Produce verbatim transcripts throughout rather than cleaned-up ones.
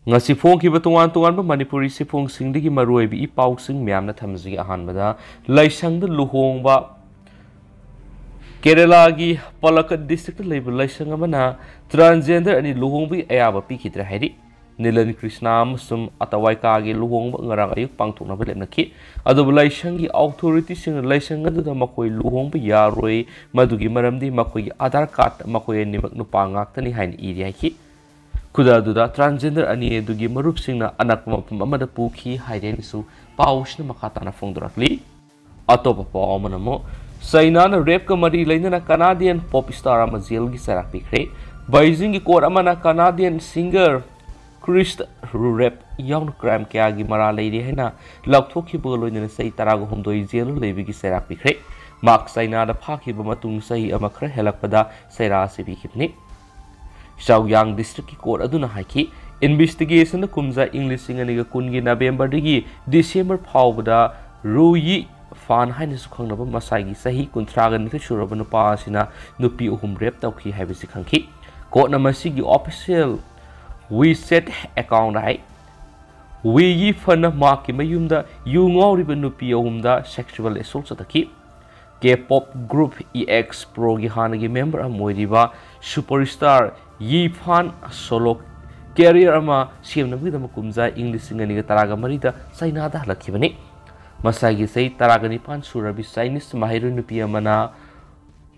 ꯉꯁꯤ ꯐꯣꯡꯈꯤꯕ ꯇꯣꯉꯥꯟ ꯇꯣꯉꯥꯟꯕ ꯃꯅꯤꯄꯨꯔꯤ ꯆꯦꯐꯣꯡꯁꯤꯡꯗꯒꯤ ꯃꯔꯨꯑꯣꯏꯕ ꯏ ꯄꯥꯎꯁꯤꯡ ꯃꯌꯥꯝꯅ ꯊꯝꯖꯒꯦ꯫ ꯑꯍꯥꯟꯕꯗ, ꯂꯥꯏꯁꯪꯗ ꯂꯨꯍꯣꯡꯕ꯫ ꯀꯦꯔꯦꯂꯥꯒꯤ ꯄꯂꯛꯀꯠ ꯗꯤꯁꯇ꯭ꯔꯤꯛꯇ ꯂꯩꯕ ꯂꯥꯏꯁꯪ ꯑꯃꯅ transgender ꯑꯅꯤ ꯂꯨꯍꯣꯡꯕꯒꯤ ꯑꯌꯥꯕ ꯄꯤꯈꯤꯗ꯭ꯔꯦ ꯍꯥꯏꯔꯤ꯫ ꯅꯤꯂꯟ ꯀ꯭ꯔꯤꯁꯅ ꯑꯃꯁꯨꯡ ꯑꯇꯋꯥꯏꯀꯥꯒꯤ ꯂꯨꯍꯣꯡꯕ ꯉꯔꯥꯡ ꯑꯌꯨꯛ ꯄꯥꯡꯊꯣꯛꯅꯕ ꯂꯦꯞꯅꯈꯤ꯫ ꯑꯗꯨꯕꯨ ꯂꯥꯏꯁꯪꯒꯤ ꯑꯣꯊꯣꯔꯤꯇꯤꯁꯤꯡꯅ ꯂꯥꯏꯁꯪ ꯑꯗꯨꯗ ꯃꯈꯣꯏ ꯂꯨꯍꯣꯡꯕ ꯌꯥꯔꯣꯏ, ꯃꯗꯨꯒꯤ ꯃꯔꯝꯗꯤ ꯃꯈꯣꯏꯒꯤ ꯑꯥꯙꯥꯔ ꯀꯥꯔꯗ ꯃꯈꯣꯏ ꯑꯅꯤꯃꯛ ꯅꯨꯄꯥ ꯉꯥꯛꯇꯅꯤ ꯍꯥꯏꯅ ꯏꯔꯤ ꯍꯥꯏꯈꯤ꯫ ꯈꯨꯗꯛ ꯑꯗꯨꯗ transgender ꯑꯅꯤ ꯑꯗꯨꯒꯤ ꯃꯔꯨꯞꯁꯤꯡꯅ ꯑꯅꯛꯄ ꯃꯐꯝ ꯑꯃꯗ ꯄꯨꯈꯤ ꯍꯥꯏꯔꯦꯅꯁꯨ ꯄꯥꯎꯁꯤꯅ ꯃꯈꯥ ꯇꯥꯅ ꯐꯣꯡꯗꯣꯔꯛꯂꯤ꯫ ꯑꯇꯣꯞꯄ ꯄꯥꯎ ꯑꯃꯅ ꯑꯃꯨꯛ, ꯆꯩꯅꯥꯅ ꯔꯦꯞꯀ ꯃꯔꯤ ꯂꯩꯅꯅ ꯀꯅꯥꯗꯤꯌꯟ ꯄꯣꯞ ꯁ꯭ꯇꯥꯔ ꯑꯃ ꯖꯦꯜꯒꯤ ꯆꯩꯔꯥꯛ ꯄꯤꯈ꯭ꯔꯦ꯫ ꯕꯩꯖꯤꯡꯒꯤ ꯀꯣꯔꯠ ꯑꯃꯅ ꯀꯅꯥꯗꯤꯌꯟ ꯁꯤꯡꯒꯔ ꯀ꯭ꯔꯤꯁ ꯔꯨ ꯔꯦꯞ ꯌꯥꯎꯅ ꯀ꯭ꯔꯥꯏꯝ ꯀꯌꯥꯒꯤ ꯃꯔꯥꯜ ꯂꯩꯔꯤ ꯍꯥꯏꯅ ꯂꯥꯎꯊꯣꯛꯈꯤꯕꯒ ꯂꯣꯏꯅꯅ ꯆꯍꯤ ꯇꯔꯥꯒ ꯍꯨꯝꯗꯣꯏ ꯖꯦꯜꯗ ꯂꯩꯕꯒꯤ ꯆꯩꯔꯥꯛ ꯄꯤꯈ꯭ꯔꯦ꯫ ꯃꯍꯥꯛ ꯆꯩꯅꯥꯗ ꯐꯥꯈꯤꯕ ꯃꯇꯨꯡ ꯆꯍꯤ ꯑꯃ ꯈꯔ ꯍꯦꯜꯂꯛꯄꯗ ꯆꯩꯔꯥ ꯑꯁꯤ ꯄꯤꯈꯤꯕꯅꯤ꯫ ꯆꯥꯎꯌꯥꯡ ꯗꯤꯁꯇ꯭ꯔꯤꯛꯀꯤ ꯀꯣꯔꯠ ꯑꯗꯨꯅ ꯍꯥꯏꯈꯤ, ꯏꯟꯚꯦꯁꯇꯤꯒꯦꯁꯟꯗ ꯀꯨꯝꯖꯥ ꯏꯪ ꯂꯤꯁꯤꯡ ꯑꯅꯤꯒ ꯀꯨꯟꯒꯤ ꯅꯕꯦꯝꯕꯔꯗꯒꯤ ꯗꯤꯁꯦꯝꯕꯔ ꯐꯥꯎꯕꯗ ꯔꯨ ꯌꯤ ꯐꯥꯟ ꯍꯥꯏꯅꯁꯨ ꯈꯪꯅꯕ ꯃꯁꯥꯒꯤ ꯆꯍꯤ ꯀꯨꯟꯊ꯭ꯔꯥꯒ ꯅꯤꯊꯣꯏ ꯁꯨꯔꯕ ꯅꯨꯄꯥ ꯑꯁꯤꯅ ꯅꯨꯄꯤ ꯑꯍꯨꯝ ꯔꯦꯞ ꯇꯧꯈꯤ ꯍꯥꯏꯕꯁꯤ ꯈꯪꯈꯤ꯫ ꯀꯣꯔꯠꯅ ꯃꯁꯤꯒꯤ ꯑꯣꯐꯤꯁꯤꯌꯦꯜ ꯋꯤꯆꯦꯠ ꯑꯦꯀꯥꯎꯟꯗ ꯍꯥꯏ, ꯋꯤ ꯌꯤ ꯐꯟꯅ ꯃꯍꯥꯛꯀꯤ ꯃꯌꯨꯝꯗ ꯌꯨ ꯉꯥꯎꯔꯤꯕ ꯅꯨꯄꯤ ꯑꯍꯨꯝꯗ ꯁꯦꯛꯁꯨꯋꯦꯜ ꯑꯦꯁꯣꯜꯠ ꯆꯠꯊꯈꯤ꯫ ꯀꯦ ꯄꯣꯞ ꯒ꯭ꯔꯨꯞ ꯏ ꯑꯦꯛꯁ ꯄ꯭ꯔꯣꯒꯤ ꯍꯥꯟꯅꯒꯤ ꯃꯦꯝꯕꯔ ꯑꯃ ꯑꯣꯏꯔꯤꯕ ꯁꯨꯄꯔꯁ꯭ꯇꯥꯔ ꯌꯤ ꯐꯥꯟ ꯁꯣꯂꯣ ꯀꯦꯔꯤꯌꯔ ꯑꯃ ꯁꯦꯝꯅꯕꯒꯤꯗꯃꯛ ꯀꯨꯝꯖꯥ ꯏꯪ ꯂꯤꯁꯤꯡ ꯑꯅꯤꯒ ꯇꯔꯥꯒ ꯃꯔꯤꯗ ꯆꯩꯅꯥꯗ ꯍꯜꯂꯛꯈꯤꯕꯅꯤ꯫ ꯃꯁꯥꯒꯤ ꯆꯍꯤ ꯇꯔꯥꯒ ꯅꯤꯄꯥꯟ ꯁꯨꯔꯕꯤ ꯆꯥꯏꯅꯤꯁ ꯃꯍꯩꯔꯣꯏ ꯅꯨꯄꯤ ꯑꯃꯅ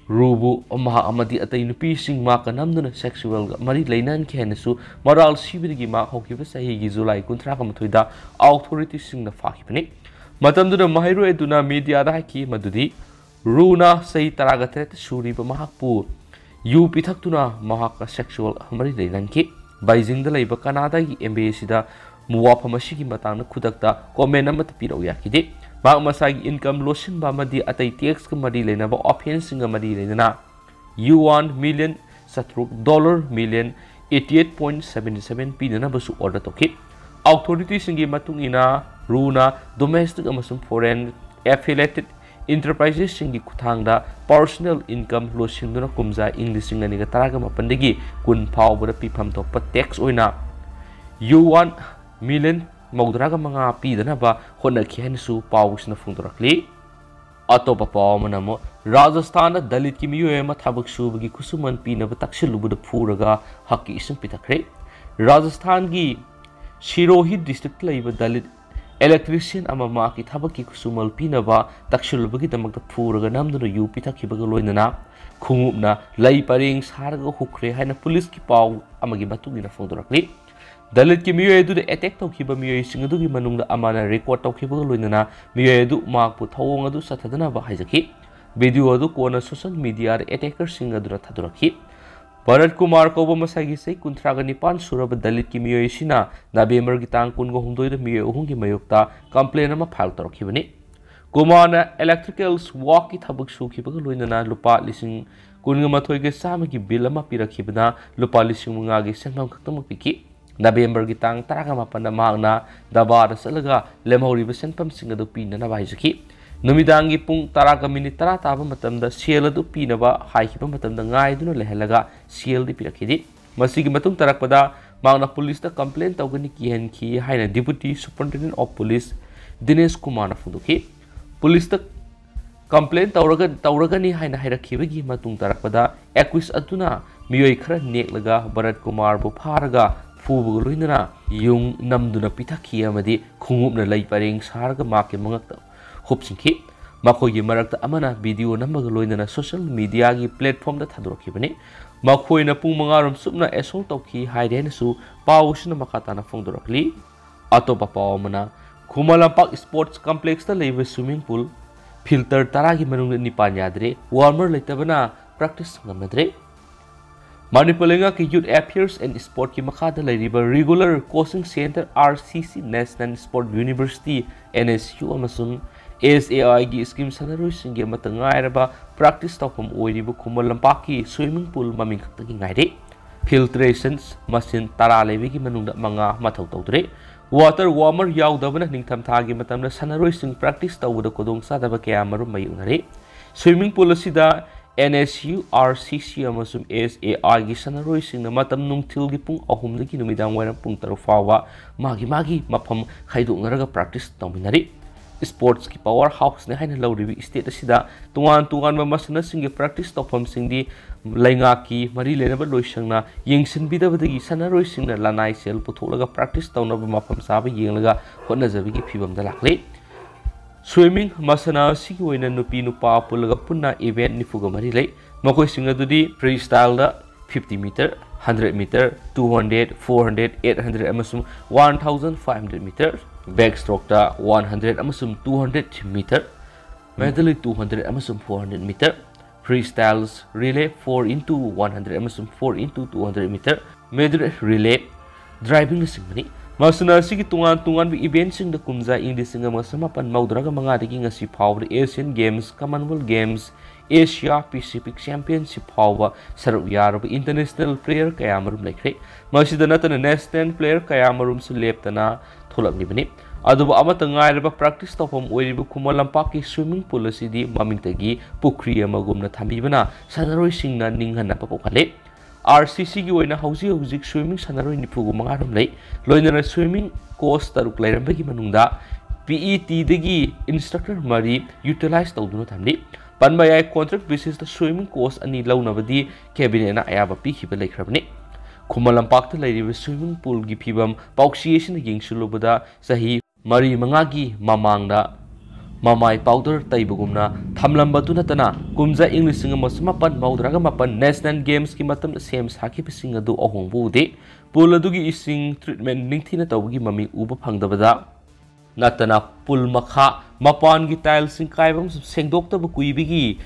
ꯔꯨꯕꯨ ꯃꯍꯥꯛ ꯑꯃꯗꯤ ꯑꯇꯩ ꯅꯨꯄꯤꯁꯤꯡ ꯃꯍꯥꯛꯀ ꯅꯝꯗꯨꯅ ꯁꯦꯛꯁꯨꯋꯦꯜꯒ ꯃꯔꯤ ꯂꯩꯅꯍꯟꯈꯤ ꯍꯥꯏꯅꯁꯨ ꯃꯔꯥꯜ ꯁꯤꯕꯗꯒꯤ ꯃꯍꯥꯛ ꯍꯧꯈꯤꯕ ꯆꯍꯤꯒꯤ ꯖꯨꯂꯥꯏ ꯀꯨꯟꯊ꯭ꯔꯥꯒ ꯃꯥꯊꯣꯏꯗ ꯑꯣꯊꯣꯔꯤꯇꯤꯁꯤꯡꯅ ꯐꯥꯈꯤꯕꯅꯤ꯫ ꯃꯇꯝꯗꯨꯗ ꯃꯍꯩꯔꯣꯏ ꯑꯗꯨꯅ ꯃꯤꯗꯤꯌꯥꯗ ꯍꯥꯏꯈꯤ ꯃꯗꯨꯗꯤ ꯔꯨꯅ ꯆꯍꯤ ꯇꯔꯥꯒ ꯇꯔꯦꯠꯇ ꯁꯨꯔꯤꯕ ꯃꯍꯥꯛꯄꯨ ꯌꯨ ꯄꯤꯊꯛꯇꯨꯅ ꯃꯍꯥꯛꯀ ꯁꯦꯛꯁꯨꯋꯦꯜ ꯃꯔꯤ ꯂꯩꯅꯍꯟꯈꯤ꯫ ꯕꯩꯖꯤꯡꯗ ꯂꯩꯕ ꯀꯅꯥꯗꯥꯒꯤ ꯑꯦꯝꯕꯦꯁꯤꯗ ꯋꯥꯐꯝ ꯑꯁꯤꯒꯤ ꯃꯇꯥꯡꯗ ꯈꯨꯗꯛꯇ ꯀꯣꯃꯦꯟ ꯑꯃꯠꯇ ꯄꯤꯔꯛꯎ ꯌꯥꯈꯤꯗꯦ꯫ ꯃꯍꯥꯛ ꯃꯁꯥꯒꯤ ꯏꯟꯀꯝ ꯂꯣꯠꯁꯤꯟꯕ ꯑꯃꯗꯤ ꯑꯇꯩ ꯇꯦꯛꯁꯀ ꯃꯔꯤ ꯂꯩꯅꯕ ꯑꯣꯐꯦꯟꯁꯁꯤꯡꯒ ꯃꯔꯤ ꯂꯩꯅꯅ ꯌꯨꯋꯥꯟ ꯃꯤꯂꯤꯌꯟ ꯆꯥꯇ꯭ꯔꯨꯛ, dollar million eighty eight point seven seven ꯄꯤꯅꯅꯕꯁꯨ ꯑꯣꯔꯗꯔ ꯇꯧꯈꯤ꯫ ꯑꯣꯊꯣꯔꯤꯇꯤꯁꯤꯡꯒꯤ ꯃꯇꯨꯡ ꯏꯟꯅ ꯔꯨꯅ ꯗꯣꯃꯦꯁꯇꯤꯛ ꯑꯃꯁꯨꯡ ꯐꯣꯔꯦꯟ ꯑꯦꯐꯤꯂꯦꯇꯦꯗ ꯏꯟꯇꯔꯄ꯭ꯔꯥꯏꯖꯦꯁꯁꯤꯡꯒꯤ ꯈꯨꯠꯊꯥꯡꯗ ꯄꯥꯔꯁꯣꯅꯦꯜ ꯏꯟꯀꯝ ꯂꯣꯠꯁꯤꯟꯗꯨꯅ ꯀꯨꯝꯖꯥ ꯏꯪ ꯂꯤꯁꯤꯡ ꯑꯅꯤꯒ ꯇꯔꯥꯒ ꯃꯥꯄꯟꯗꯒꯤ ꯀꯨꯟ ꯐꯥꯎꯕꯗ ꯄꯤꯐꯝ ꯊꯣꯛꯄ ꯇꯦꯛꯁ ꯑꯣꯏꯅ ꯌꯨ ꯋꯥꯟ ꯃꯤꯂꯤꯌꯟ ꯃꯧꯗ꯭ꯔꯥꯒ ꯃꯉꯥ ꯄꯤꯗꯅꯕ ꯍꯣꯠꯅꯈꯤ ꯍꯥꯏꯅꯁꯨ ꯄꯥꯎꯁꯤꯅ ꯐꯣꯡꯗꯣꯔꯛꯂꯤ꯫ ꯑꯇꯣꯞꯄ ꯄꯥꯎ ꯑꯃꯅ ꯑꯃꯨꯛ ꯔꯥꯖꯁꯊꯥꯟꯗ ꯗꯂꯤꯠꯀꯤ ꯃꯤꯑꯣꯏ ꯑꯃ ꯊꯕꯛ ꯁꯨꯕꯒꯤ ꯈꯨꯠꯁꯨꯃꯟ ꯄꯤꯅꯕ ꯇꯛꯁꯤꯜꯂꯨꯕꯗ ꯐꯨꯔꯒ ꯍꯛꯀꯤ ꯏꯁꯤꯡ ꯄꯤꯊꯛꯈ꯭ꯔꯦ꯫ ꯔꯥꯖꯁꯊꯥꯟꯒꯤ ꯁꯤꯔꯣꯍꯤ ꯗꯤꯁꯇ꯭ꯔꯤꯛꯇ ꯂꯩꯕ ꯗꯂꯤꯠ ꯏꯂꯦꯛꯇ꯭ꯔꯤꯁꯤꯌꯟ ꯑꯃ ꯃꯍꯥꯛꯀꯤ ꯊꯕꯛꯀꯤ ꯈꯨꯠꯁꯨꯃꯜ ꯄꯤꯅꯕ ꯇꯛꯁꯤꯜꯂꯨꯕꯒꯤꯗꯃꯛꯇ ꯐꯨꯔꯒ ꯅꯝꯗꯨꯅ ꯌꯨ ꯄꯤꯊꯛꯈꯤꯕꯒ ꯂꯣꯏꯅꯅ ꯈꯣꯡꯎꯞꯅ ꯂꯩ ꯄꯔꯦꯡ ꯁꯥꯔꯒ ꯍꯨꯛꯈ꯭ꯔꯦ ꯍꯥꯏꯅ ꯄꯨꯂꯤꯁꯀꯤ ꯄꯥꯎ ꯑꯃꯒꯤ ꯃꯇꯨꯡ ꯏꯟꯅ ꯐꯣꯡꯗꯣꯔꯛꯂꯤ꯫ ꯗꯂꯤꯠꯀꯤ ꯃꯤꯑꯣꯏ ꯑꯗꯨꯗ ꯑꯦꯇꯦꯛ ꯇꯧꯈꯤꯕ ꯃꯤꯑꯣꯏꯁꯤꯡ ꯑꯗꯨꯒꯤ ꯃꯅꯨꯡꯗ ꯑꯃꯅ ꯔꯦꯀꯣꯔꯗ ꯇꯧꯈꯤꯕꯒ ꯂꯣꯏꯅꯅ ꯃꯤꯑꯣꯏ ꯑꯗꯨ ꯃꯍꯥꯛꯄꯨ ꯊꯧꯑꯣꯡ ꯑꯗꯨ ꯆꯠꯊꯗꯅꯕ ꯍꯥꯏꯖꯈꯤ꯫ ꯚꯤꯗꯤꯑꯣ ꯑꯗꯨ ꯀꯣꯟꯅ ꯁꯣꯁꯤꯌꯦꯜ ꯃꯤꯗꯤꯌꯥꯗ ꯑꯦꯇꯦꯀꯔꯁꯤꯡ ꯑꯗꯨꯅ ꯊꯥꯗꯣꯔꯛꯈꯤ꯫ ꯚꯔꯠ ꯀꯨꯃꯥꯔ ꯀꯧꯕ ꯃꯁꯥꯒꯤ ꯆꯍꯤ ꯀꯨꯟꯊ꯭ꯔꯥꯒ ꯅꯤꯄꯥꯟ ꯁꯨꯔꯕ ꯗꯂꯤꯠꯀꯤ ꯃꯤꯑꯣꯏ ꯑꯁꯤꯅ ꯅꯕꯦꯝꯕꯔꯒꯤ ꯇꯥꯡ ꯀꯨꯟꯒ ꯍꯨꯝꯗꯣꯏꯗ ꯃꯤꯑꯣꯏ ꯑꯍꯨꯝꯒꯤ ꯃꯥꯌꯣꯛꯇ ꯀꯝꯄ꯭ꯂꯦꯟ ꯑꯃ ꯐꯥꯏꯜ ꯇꯧꯔꯛꯈꯤꯕꯅꯤ꯫ ꯀꯨꯃꯥꯔꯅ ꯏꯂꯦꯛꯇ꯭ꯔꯤꯀꯦꯜꯁ ꯋꯥꯛꯀꯤ ꯊꯕꯛ ꯁꯨꯈꯤꯕꯒ ꯂꯣꯏꯅꯅ ꯂꯨꯄꯥ ꯂꯤꯁꯤꯡ ꯀꯨꯟꯒ ꯃꯥꯊꯣꯏꯒ ꯆꯥꯝꯃꯒꯤ ꯕꯤꯜ ꯑꯃ ꯄꯤꯔꯛꯈꯤꯕꯅ ꯂꯨꯄꯥ ꯂꯤꯁꯤꯡ ꯃꯉꯥꯒꯤ ꯁꯦꯟꯐꯝ ꯈꯛꯇꯃꯛ ꯄꯤꯈꯤ꯫ ꯅꯕꯦꯝꯕꯔꯒꯤ ꯇꯥꯡ ꯇꯔꯥꯒ ꯃꯥꯄꯟꯗ ꯃꯍꯥꯛꯅ ꯗꯥꯕꯥꯗ ꯆꯠꯂꯒ ꯂꯦꯝꯍꯧꯔꯤꯕ ꯁꯦꯟꯐꯝꯁꯤꯡ ꯑꯗꯨ ꯄꯤꯅꯅꯕ ꯍꯥꯏꯖꯈꯤ꯫ ꯅꯨꯃꯤꯗꯥꯡꯒꯤ ꯄꯨꯡ ꯇꯔꯥꯒ ꯃꯤꯅꯤꯠ ꯇꯔꯥ ꯇꯥꯕ ꯃꯇꯝꯗ ꯁꯦꯜ ꯑꯗꯨ ꯄꯤꯅꯕ ꯍꯥꯏꯈꯤꯕ ꯃꯇꯝꯗ ꯉꯥꯏꯗꯨꯅ ꯂꯩꯍꯜꯂꯒ ꯁꯦꯜꯗꯤ ꯄꯤꯔꯛꯈꯤꯗꯦ꯫ ꯃꯁꯤꯒꯤ ꯃꯇꯨꯡ ꯇꯥꯔꯛꯄꯗ ꯃꯍꯥꯛꯅ ꯄꯨꯂꯤꯁꯇ ꯀꯝꯄ꯭ꯂꯦꯟ ꯇꯧꯒꯅꯤ ꯀꯤꯍꯟꯈꯤ ꯍꯥꯏꯅ ꯗꯤꯄꯨꯇꯤ ꯁꯨꯄꯔꯤꯟꯇꯦꯟꯗꯦꯟꯠ ꯑꯣꯐ ꯄꯨꯂꯤꯁ ꯗꯤꯅꯦꯁ ꯀꯨꯃꯥꯔꯅ ꯐꯣꯡꯗꯣꯛꯈꯤ꯫ ꯄꯨꯂꯤꯁꯇ ꯀꯝꯄ꯭ꯂꯦꯟ ꯇꯧꯔꯒ, ꯇꯧꯔꯒꯅꯤ ꯍꯥꯏꯅ ꯍꯥꯏꯔꯛꯈꯤꯕꯒꯤ ꯃꯇꯨꯡ ꯇꯥꯔꯛꯄꯗ ꯑꯦꯀ꯭ꯌꯨꯁ ꯑꯗꯨꯅ ꯃꯤꯑꯣꯏ ꯈꯔ ꯅꯦꯛꯂꯒ ꯚꯔꯠ ꯀꯨꯃꯥꯔꯕꯨ ꯐꯥꯔꯒ ꯐꯨꯕꯒ ꯂꯣꯏꯅꯅ ꯌꯨꯡ ꯅꯝꯗꯨꯅ ꯄꯤꯊꯛꯈꯤ ꯑꯃꯗꯤ ꯈꯣꯡꯎꯞꯅ ꯂꯩ ꯄꯔꯦꯡ ꯁꯥꯔꯒ ꯃꯍꯥꯛꯀꯤ ꯃꯉꯛꯇ ꯍꯨꯞꯆꯤꯟꯈꯤ꯫ ꯃꯈꯣꯏꯒꯤ ꯃꯔꯛꯇ ꯑꯃꯅ ꯚꯤꯗꯤꯑꯣ ꯅꯝꯕꯒ ꯂꯣꯏꯅꯅ ꯁꯣꯁꯤꯌꯦꯜ ꯃꯤꯗꯤꯌꯥꯒꯤ ꯄ꯭ꯂꯦꯠꯐꯣꯝꯗ ꯊꯥꯗꯣꯔꯛꯈꯤꯕꯅꯤ꯫ ꯃꯈꯣꯏꯅ ꯄꯨꯡ ꯃꯉꯥꯔꯣꯝ ꯆꯨꯞꯅ ꯑꯦꯁꯣꯜ ꯇꯧꯈꯤ ꯍꯥꯏꯔꯤ ꯍꯥꯏꯅꯁꯨ ꯄꯥꯎ ꯑꯁꯤꯅ ꯃꯈꯥ ꯇꯥꯅ ꯐꯣꯡꯗꯣꯔꯛꯂꯤ꯫ ꯑꯇꯣꯞꯄ ꯄꯥꯎ ꯑꯃꯅ, ꯈꯨꯃꯟ ꯂꯝꯄꯥꯛ ꯁ꯭ꯄꯣꯔꯠꯁ ꯀꯝꯄ꯭ꯂꯦꯛꯁꯇ ꯂꯩꯕ ꯁ꯭ꯋꯤꯃꯤꯡ ꯄꯨꯜ ꯐꯤꯜꯇꯔ ꯇꯔꯥꯒꯤ ꯃꯅꯨꯡꯗ ꯅꯤꯄꯥꯟ ꯌꯥꯗ꯭ꯔꯦ, ꯋꯥꯔꯃꯔ ꯂꯩꯇꯕꯅ ꯄ꯭ꯔꯦꯛꯇꯤꯁ ꯉꯝꯅꯗ꯭ꯔꯦ꯫ ꯃꯅꯤꯄꯨꯔ ꯂꯩꯉꯥꯛꯀꯤ ꯌꯨꯠ ꯑꯦꯐꯤꯌꯔꯁ ꯑꯦꯟ ꯁ꯭ꯄꯣꯔꯠꯀꯤ ꯃꯈꯥꯗ ꯂꯩꯔꯤꯕ regular coaching centre, R C C, national sport university, N S U, ꯑꯃꯁꯨꯡ ꯑꯦꯁ ꯑꯦ ꯑꯥꯏꯒꯤ ꯁ꯭ꯀꯤꯝ ꯁꯥꯟꯅꯔꯣꯏꯁꯤꯡꯒꯤ ꯑꯃꯠꯇ ꯉꯥꯏꯔꯕ ꯄ꯭ꯔꯦꯛꯇꯤꯁ ꯇꯧꯐꯝ ꯑꯣꯏꯔꯤꯕ ꯈꯨꯃꯟ ꯂꯝꯄꯥꯛꯀꯤ ꯁ꯭ꯋꯤꯃꯤꯡ ꯄꯨꯜ ꯃꯃꯤꯡ ꯈꯛꯇꯒꯤ ꯉꯥꯏꯔꯦ꯫ ꯐꯤꯜꯇ꯭ꯔꯦꯁꯟꯁ ꯃꯁꯤꯟ ꯇꯔꯥ ꯂꯩꯕꯒꯤ ꯃꯅꯨꯡꯗ ꯃꯉꯥ ꯃꯊꯧ ꯇꯧꯗ꯭ꯔꯦ꯫ ꯋꯥꯇꯔ ꯋꯥꯔꯃꯔ ꯌꯥꯎꯗꯕꯅ ꯅꯤꯡꯊꯝꯊꯥꯒꯤ ꯃꯇꯝꯗ ꯁꯥꯟꯅꯔꯣꯏꯁꯤꯡ ꯄ꯭ꯔꯦꯛꯇꯤꯁ ꯇꯧꯕꯗ ꯈꯨꯗꯣꯡꯆꯥꯗꯕ ꯀꯌꯥ ꯑꯃꯔꯣꯝ ꯃꯥꯌꯣꯛꯅꯔꯦ꯫ ꯁ꯭ꯋꯤꯃꯤꯡ ꯄꯨꯜ ꯑꯁꯤꯗ NSU, RCC ꯑꯃꯁꯨꯡ SAI ꯒꯤ ꯁꯥꯟꯅꯔꯣꯏꯁꯤꯡꯅ ꯃꯇꯝ ꯅꯨꯡꯊꯤꯜꯒꯤ ꯄꯨꯡ ꯑꯍꯨꯝꯗꯒꯤ ꯅꯨꯃꯤꯗꯥꯡ ꯋꯥꯏꯔꯝ ꯄꯨꯡ ꯇꯔꯨꯛ ꯐꯥꯎꯕ ꯃꯥꯒꯤ ꯃꯥꯒꯤ ꯃꯐꯝ ꯈꯥꯏꯗꯣꯛꯅꯔꯒ practice ꯇꯧꯃꯤꯟꯅꯔꯤ꯫ Sports ꯀꯤ power house ꯅꯤ ꯍꯥꯏꯅ ꯂꯧꯔꯤꯕ state ꯑꯁꯤꯗ ꯇꯣꯉꯥꯟ ꯇꯣꯉꯥꯟꯕ ꯃꯁꯥꯟꯅꯁꯤꯡꯒꯤ practice ꯇꯧꯐꯝꯁꯤꯡꯗꯤ ꯂꯩꯉꯥꯛꯀꯤ ꯃꯔꯤ ꯂꯩꯅꯕ ꯂꯣꯏꯁꯪꯅ ꯌꯦꯡꯁꯤꯟꯕꯤꯗꯕꯗꯒꯤ ꯁꯥꯟꯅꯔꯣꯏꯁꯤꯡꯅ ꯂꯅꯥꯏ ꯁꯦꯜ ꯄꯨꯊꯣꯛꯂꯒ practice ꯇꯧꯅꯕ ꯃꯐꯝ ꯆꯥꯕ ꯌꯦꯡꯂꯒ ꯍꯣꯠꯅꯖꯕꯒꯤ ꯐꯤꯕꯝꯗ ꯂꯥꯛꯂꯤ꯫ Swimming ꯃꯁꯥꯟꯅ ꯑꯁꯤꯒꯤ ꯑꯣꯏꯅ ꯅꯨꯄꯤ ꯅꯨꯄꯥ ꯄꯨꯜꯂꯒ ꯄꯨꯟꯅ event ꯅꯤꯐꯨꯒ ꯃꯔꯤ ꯂꯩ꯫ ꯃꯈꯣꯏꯁꯤꯡ ꯑꯗꯨꯗꯤ freestyle ꯗ fifty meter, hundred meter, two hundred, four hundred, eight hundred ꯑꯃꯁꯨꯡ one thousand five hundred meter, backstroke ꯇ one hundred ꯑꯃꯁꯨꯡ two hundred meter, medley two hundred ꯑꯃꯁꯨꯡ four hundred meter, freestyles relay four into one hundred ꯑꯃꯁꯨꯡ four into two hundred meter, medley relay, driving ꯅꯆꯤꯡꯕꯅꯤ꯫ ꯃꯁꯥꯟꯅ ꯑꯁꯤꯒꯤ ꯇꯣꯉꯥꯟ ꯇꯣꯉꯥꯟꯕ event ꯁꯤꯡꯗ ꯀꯨꯝꯖꯥ ꯏꯪ ꯂꯤꯁꯤꯡ ꯑꯃ ꯆꯃꯥꯄꯟ ꯃꯧꯗ꯭ꯔꯥꯒ ꯃꯉꯥꯗꯒꯤ ꯉꯁꯤ ꯐꯥꯎꯕꯗ Asian Games, Commonwealth Games, Asia Pacific Championship ꯐꯥꯎꯕ ꯁꯔꯨꯛ ꯌꯥꯔꯕ international player ꯀꯌꯥ ꯃꯔꯨꯝ ꯂꯩꯈ꯭ꯔꯦ꯫ ꯃꯁꯤꯗ ꯅꯠꯇꯅ national player ꯀꯌꯥ ꯃꯔꯨꯝꯁꯨ ꯂꯦꯞꯇꯅ ꯊꯣꯛꯂꯛꯂꯤꯕꯅꯤ꯫ ꯑꯗꯨꯕꯨ ꯑꯃꯠꯇ ꯉꯥꯏꯔꯕ practice ꯇꯧꯐꯝ ꯑꯣꯏꯔꯤꯕ ꯈꯨꯃꯟ ꯂꯝꯄꯥꯛꯀꯤ swimming pool ꯑꯁꯤꯗꯤ ꯃꯃꯤꯡꯇꯒꯤ ꯄꯨꯈ꯭ꯔꯤ ꯑꯃꯒꯨꯝꯅ ꯊꯝꯕꯤꯕꯅ ꯁꯥꯟꯅꯔꯣꯏꯁꯤꯡꯅ ꯅꯤꯡꯍꯟꯅꯕ ꯄꯣꯛꯍꯜꯂꯤ꯫ RCC ꯒꯤ ꯑꯣꯏꯅ ꯍꯧꯖꯤꯛ ꯍꯧꯖꯤꯛ swimming ꯁꯥꯟꯅꯔꯣꯏ ꯅꯤꯐꯨꯒ ꯃꯉꯥ ꯔꯣꯝ ꯂꯩ꯫ ꯂꯣꯏꯅꯅ swimming coach ꯇꯔꯨꯛ ꯂꯩꯔꯝꯕꯒꯤ ꯃꯅꯨꯡꯗ PET ꯗꯒꯤ instructor ꯃꯔꯤ utilize ꯇꯧꯗꯨꯅ ꯊꯝꯂꯤ꯫ ꯄꯟꯕ ꯌꯥꯏ, contract basis ꯇ swimming coach ꯑꯅꯤ ꯂꯧꯅꯕꯗꯤ cabinet ꯅ ꯑꯌꯥꯕ ꯄꯤꯈꯤꯕ ꯂꯩꯈ꯭ꯔꯕꯅꯤ꯫ ꯈꯨꯃꯟ ꯂꯝꯄꯥꯛꯇ ꯂꯩꯔꯤꯕ swimming pool ꯒꯤ ꯐꯤꯕꯝ ꯄꯥꯎꯆꯦ ꯑꯁꯤꯅ ꯌꯦꯡꯁꯤꯜꯂꯨꯕꯗ ꯆꯍꯤ ꯃꯔꯤ ꯃꯉꯥꯒꯤ ꯃꯃꯥꯡꯗ ꯃꯃꯥꯏ powder ꯇꯩꯕꯒꯨꯝꯅ ꯊꯝꯂꯝꯕꯗꯨ ꯅꯠꯇꯅ ꯀꯨꯝꯖꯥ ꯏꯪ ꯂꯤꯁꯤꯡ ꯑꯃ ꯆꯃꯥꯄꯟ ꯃꯧꯗ꯭ꯔꯥꯒ ꯃꯥꯄꯟ national games ꯀꯤ ꯃꯇꯝꯗ ꯁꯦꯝ ꯁꯥꯈꯤꯕꯁꯤꯡ ꯑꯗꯨ ꯑꯍꯣꯡꯕ ꯎꯗꯦ꯫ Pool ꯑꯗꯨꯒꯤ ꯏꯁꯤꯡ treatment ꯅꯤꯡꯊꯤꯅ ꯇꯧꯕꯒꯤ ꯃꯃꯤ ꯎꯕ ꯐꯪꯗꯕꯗ ꯅꯠꯇꯅ pool ꯃꯈꯥ ꯃꯄꯥꯟꯒꯤ tile ꯁꯤꯡ ꯀꯥꯏꯕ ꯑꯃꯁꯨꯡ ꯁꯦꯡꯗꯣꯛꯇꯕ ꯀꯨꯏꯕꯒꯤ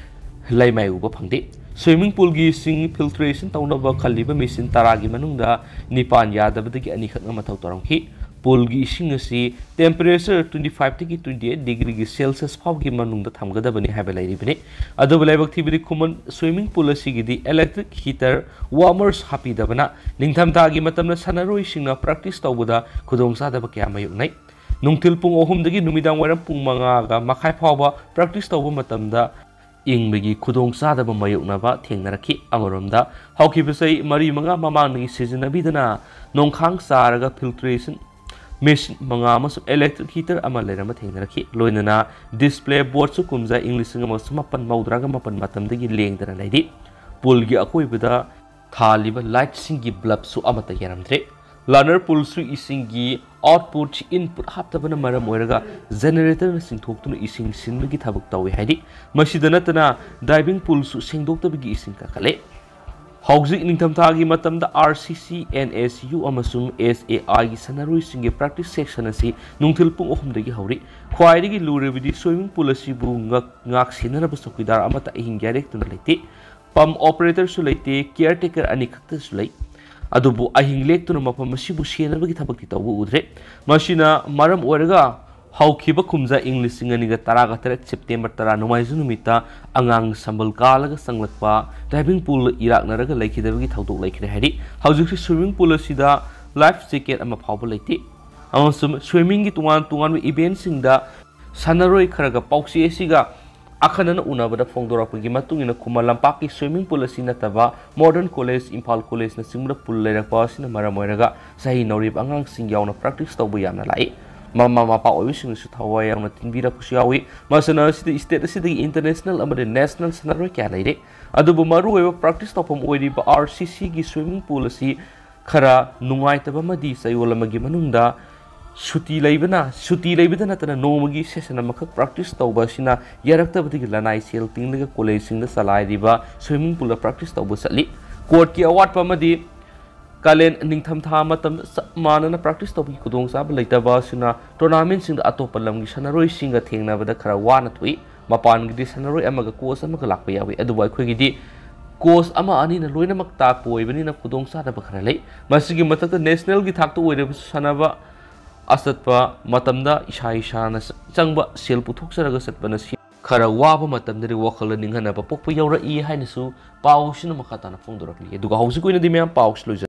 ꯂꯩꯃꯥꯏ ꯎꯕ ꯐꯪꯗꯦ꯫ Swimming pool ꯒꯤ ꯏꯁꯤꯡ filtration ꯇꯧꯅꯕ ꯈꯜꯂꯤꯕ machine ꯇꯔꯥꯒꯤ ꯃꯅꯨꯡꯗ ꯅꯤꯄꯥꯟ ꯌꯥꯗꯕꯗꯒꯤ ꯑꯅꯤꯈꯛꯅ ꯃꯊꯧ ꯇꯧꯔꯝꯈꯤ꯫ Pool ꯒꯤ ꯏꯁꯤꯡ ꯑꯁꯤ temperature twenty five ꯗꯒꯤ twenty eight degree ꯒꯤ Celsius ꯐꯥꯎꯕꯒꯤ ꯃꯅꯨꯡꯗ ꯊꯝꯒꯗꯕꯅꯤ ꯍꯥꯏꯕ ꯂꯩꯔꯤꯕꯅꯤ꯫ ꯑꯗꯨꯕꯨ ꯂꯥꯏꯕꯛ ꯊꯤꯕꯗꯤ ꯈꯨꯃꯟ swimming pool ꯑꯁꯤꯒꯤꯗꯤ electric heater, warmers ꯍꯥꯞꯄꯤꯗꯕꯅ ꯅꯤꯡꯊꯝꯊꯥꯒꯤ ꯃꯇꯝꯗ ꯁꯥꯟꯅꯔꯣꯏꯁꯤꯡꯅ practice ꯇꯧꯕꯗ ꯈꯨꯗꯣꯡꯆꯥꯗꯕ ꯀꯌꯥ ꯃꯥꯌꯣꯛꯅꯩ꯫ ꯅꯨꯡꯊꯤꯜ ꯄꯨꯡ ꯑꯍꯨꯝꯗꯒꯤ ꯅꯨꯃꯤꯗꯥꯡ ꯋꯥꯏꯔꯝ ꯄꯨꯡ ꯃꯉꯥꯒ ꯃꯈꯥꯏ ꯐꯥꯎꯕ practice ꯇꯧꯕ ꯃꯇꯝꯗ ꯏꯪꯕꯒꯤ ꯈꯨꯗꯣꯡꯆꯥꯗꯕ ꯃꯥꯌꯣꯛꯅꯕ ꯊꯦꯡꯅꯔꯛꯈꯤ꯫ ꯑꯃꯔꯣꯝꯗ, ꯍꯧꯈꯤꯕ ꯆꯍꯤ ꯃꯔꯤ ꯃꯉꯥ ꯃꯃꯥꯡꯗꯒꯤ ꯁꯤꯖꯤꯟꯅꯕꯤꯗꯅ ꯅꯣꯡꯈꯥꯡ ꯆꯥꯔꯒ filtration machine ꯃꯉꯥ ꯑꯃꯁꯨꯡ electric heater ꯑꯃ ꯂꯩꯔꯝꯕ ꯊꯦꯡꯅꯔꯛꯈꯤ꯫ ꯂꯣꯏꯅꯅ display boardꯁꯨ ꯀꯨꯝꯖꯥ ꯏꯪ ꯂꯤꯁꯤꯡ ꯑꯃ ꯆꯃꯥꯄꯟ ꯃꯧꯗ꯭ꯔꯥꯒ ꯃꯥꯄꯟ ꯃꯇꯝꯗꯒꯤ ꯂꯦꯡꯗꯅ ꯂꯩꯔꯤ꯫ Poolꯒꯤ ꯑꯀꯣꯏꯕꯗ ꯊꯥꯜꯂꯤꯕ lightꯁꯤꯡꯒꯤ bulbꯁꯨ ꯑꯃꯠꯇ ꯌꯥꯔꯝꯗ꯭ꯔꯦ꯫ Learner poolꯁꯨ ꯏꯁꯤꯡꯒꯤ output input ꯍꯥꯞꯇꯕꯅ ꯃꯔꯝ ꯑꯣꯏꯔꯒ generatorꯅ ꯆꯤꯡꯊꯣꯛꯇꯨꯅ ꯏꯁꯤꯡ ꯁꯤꯟꯕꯒꯤ ꯊꯕꯛ ꯇꯧꯏ ꯍꯥꯏꯔꯤ꯫ ꯃꯁꯤꯗ ꯅꯠꯇꯅ diving poolꯁꯨ ꯁꯦꯡꯗꯣꯛꯇꯕꯒꯤ ꯏꯁꯤꯡ ꯀꯥꯈꯠꯂꯦ꯫ ꯍꯧꯖꯤꯛ ꯅꯤꯡꯊꯝꯊꯥꯒꯤ ꯃꯇꯝꯗ RCC, NSU ꯑꯃꯁꯨꯡ SAIꯒꯤ ꯁꯥꯟꯅꯔꯣꯏꯁꯤꯡꯒꯤ practice section ꯑꯁꯤ ꯅꯨꯡꯊꯤꯜ ꯄꯨꯡ ꯑꯍꯨꯝꯗꯒꯤ ꯍꯧꯔꯤ꯫ ꯈ꯭ꯋꯥꯏꯗꯒꯤ ꯂꯨꯔꯤꯕꯗꯤ swimming pool ꯑꯁꯤꯕꯨ ꯉꯛ-, ꯉꯥꯛ ꯁꯦꯟꯅꯅꯕ ꯆꯧꯀꯤꯗꯥꯔ ꯑꯃꯠꯇ ꯑꯍꯤꯡ ꯌꯥꯏꯔꯦꯛꯇꯨꯅ ꯂꯩꯇꯦ꯫ Pump operatorꯁꯨ ꯂꯩꯇꯦ, caretaker ꯑꯅꯤꯈꯛꯇꯁꯨ ꯂꯩ꯫ ꯑꯗꯨꯕꯨ ꯑꯍꯤꯡ ꯂꯦꯛꯇꯨꯅ ꯃꯐꯝ ꯑꯁꯤꯕꯨ ꯁꯦꯟꯅꯕꯒꯤ ꯊꯕꯛꯇꯤ ꯇꯧꯕ ꯎꯗ꯭ꯔꯦ꯫ ꯃꯁꯤꯅ ꯃꯔꯝ ꯑꯣꯏꯔꯒ ꯍꯧꯈꯤꯕ ꯀꯨꯝꯖꯥ ꯏꯪ ꯂꯤꯁꯤꯡ ꯑꯅꯤꯒ ꯇꯔꯥꯒ ꯇꯔꯦꯠ September ꯇꯔꯥ ꯅꯣꯡꯃꯥꯏꯖꯤꯡ ꯅꯨꯃꯤꯠꯇ ꯑꯉꯥꯡ ꯁꯝꯕꯜ ꯀꯥꯜꯂꯒ ꯆꯪꯂꯛꯄ diving pool ꯏꯔꯥꯛꯅꯔꯒ ꯂꯩꯈꯤꯗꯕꯒꯤ ꯊꯧꯗꯣꯛ ꯂꯩꯈ꯭ꯔꯦ ꯍꯥꯏꯔꯤ꯫ ꯍꯧꯖꯤꯛꯁꯨ swimming pool ꯑꯁꯤꯗ life jacket ꯑꯃ ꯐꯥꯎꯕ ꯂꯩꯇꯦ꯫ ꯑꯃꯁꯨꯡ swimmingꯒꯤ ꯇꯣꯉꯥꯟ ꯇꯣꯉꯥꯟꯕ eventꯁꯤꯡꯗ ꯁꯥꯟꯅꯔꯣꯏ ꯈꯔꯒ ꯄꯥꯎꯆꯦ ꯑꯁꯤꯒ ꯑꯈꯟꯅꯅ ꯎꯅꯕꯗ ꯐꯣꯡꯗꯣꯔꯛꯄꯒꯤ ꯃꯇꯨꯡ ꯏꯟꯅ ꯈꯨꯃꯟ ꯂꯝꯄꯥꯛꯀꯤ swimming pool ꯑꯁꯤ ꯅꯠꯇꯕ Modern College, Imphal Collegeꯅꯆꯤꯡꯕꯗ pool ꯂꯩꯔꯛꯄ ꯑꯁꯤꯅ ꯃꯔꯝ ꯑꯣꯏꯔꯒ ꯆꯍꯤ ꯅꯧꯔꯤꯕ ꯑꯉꯥꯡꯁꯤꯡ ꯌꯥꯎꯅ practice ꯇꯧꯕ ꯌꯥꯝꯅ ꯂꯥꯛꯏ꯫ ꯃꯃꯥ ꯃꯄꯥ ꯑꯣꯏꯕꯁꯤꯡꯅꯁꯨ ꯊꯋꯥꯏ ꯌꯥꯎꯅ ꯊꯤꯟꯕꯤꯔꯛꯄꯁꯨ ꯌꯥꯎꯏ꯫ ꯃꯁꯥꯟꯅ ꯑꯁꯤꯗ state ꯑꯁꯤꯗꯒꯤ international ꯑꯃꯗꯤ national ꯁꯥꯟꯅꯔꯣꯏ ꯀꯌꯥ ꯂꯩꯔꯦ꯫ ꯑꯗꯨꯕꯨ ꯃꯔꯨꯑꯣꯏꯕ practice ꯇꯧꯐꯝ ꯑꯣꯏꯔꯤꯕ RCCꯒꯤ swimming pool ꯑꯁꯤ ꯈꯔ ꯅꯨꯡꯉꯥꯏꯇꯕ ꯑꯃꯗꯤ ꯆꯌꯣꯜ ꯑꯃꯒꯤ ꯃꯅꯨꯡꯗ ꯁꯨꯇꯤ ꯂꯩꯕꯅ, ꯁꯨꯇꯤ ꯂꯩꯕꯗ ꯅꯠꯇꯅ ꯅꯣꯡꯃꯒꯤ session ꯑꯃꯈꯛ practice ꯇꯧꯕ ꯑꯁꯤꯅ ꯌꯥꯔꯛꯇꯕꯗꯒꯤ ꯂꯅꯥꯏ ꯁꯦꯜ ꯇꯤꯡꯂꯒ collegeꯁꯤꯡꯗ ꯆꯂꯥꯏꯔꯤꯕ swimming poolꯗ practice ꯇꯧꯕ ꯆꯠꯂꯤ꯫ Courtꯀꯤ ꯑꯋꯥꯠꯄ ꯑꯃꯗꯤ ꯀꯥꯂꯦꯟ ꯅꯤꯡꯊꯝꯊꯥ ꯃꯇꯝꯗ ꯆꯞ ꯃꯥꯟꯅꯅ practice ꯇꯧꯕꯒꯤ ꯈꯨꯗꯣꯡꯆꯥꯕ ꯂꯩꯇꯕ ꯑꯁꯤꯅ tournamentꯁꯤꯡꯗ ꯑꯇꯣꯞꯄ ꯂꯝꯒꯤ ꯁꯥꯟꯅꯔꯣꯏꯁꯤꯡꯒ ꯊꯦꯡꯅꯕꯗ ꯈꯔ ꯋꯥꯅ ꯊꯣꯛꯏ꯫ ꯃꯄꯥꯟꯒꯤꯗꯤ ꯁꯥꯟꯅꯔꯣꯏ ꯑꯃꯒ coach ꯑꯃꯒ ꯂꯥꯛꯄ ꯌꯥꯎꯏ, ꯑꯗꯨꯕꯨ ꯑꯩꯈꯣꯏꯒꯤꯗꯤ coach ꯑꯃ ꯑꯅꯤꯅ ꯂꯣꯏꯅꯃꯛ ꯇꯥꯛꯄ ꯑꯣꯏꯕꯅꯤꯅ ꯈꯨꯗꯣꯡꯆꯥꯗꯕ ꯈꯔ ꯂꯩ꯫ ꯃꯁꯤꯒꯤ ꯃꯊꯛꯇ nationalꯒꯤ ꯊꯥꯛꯇ ꯑꯣꯏꯔꯕꯁꯨ ꯁꯥꯟꯅꯕ ꯑꯆꯠꯄ ꯃꯇꯝꯗ ꯏꯁꯥ ꯏꯁꯥꯅ ꯆꯪꯕ ꯁꯦꯜ ꯄꯨꯊꯣꯛꯆꯔꯒ ꯆꯠꯄꯅ ꯁꯤ-, ꯈꯔ ꯋꯥꯕ ꯃꯇꯝꯗꯗꯤ ꯋꯥꯈꯜꯗ ꯅꯤꯡꯍꯟꯅꯕ ꯄꯣꯛꯄ ꯌꯥꯎꯔꯛꯏ ꯍꯥꯏꯅꯁꯨ ꯄꯥꯎꯁꯤꯅ ꯃꯈꯥ ꯇꯥꯅ ꯐꯣꯡꯗꯣꯔꯛꯂꯤ꯫ ꯑꯗꯨꯒ ꯍꯧꯖꯤꯛ ꯑꯣꯏꯅꯗꯤ ꯃꯌꯥꯝ ꯄꯥꯎꯁꯤ ꯂꯣꯏꯖꯔꯦ꯫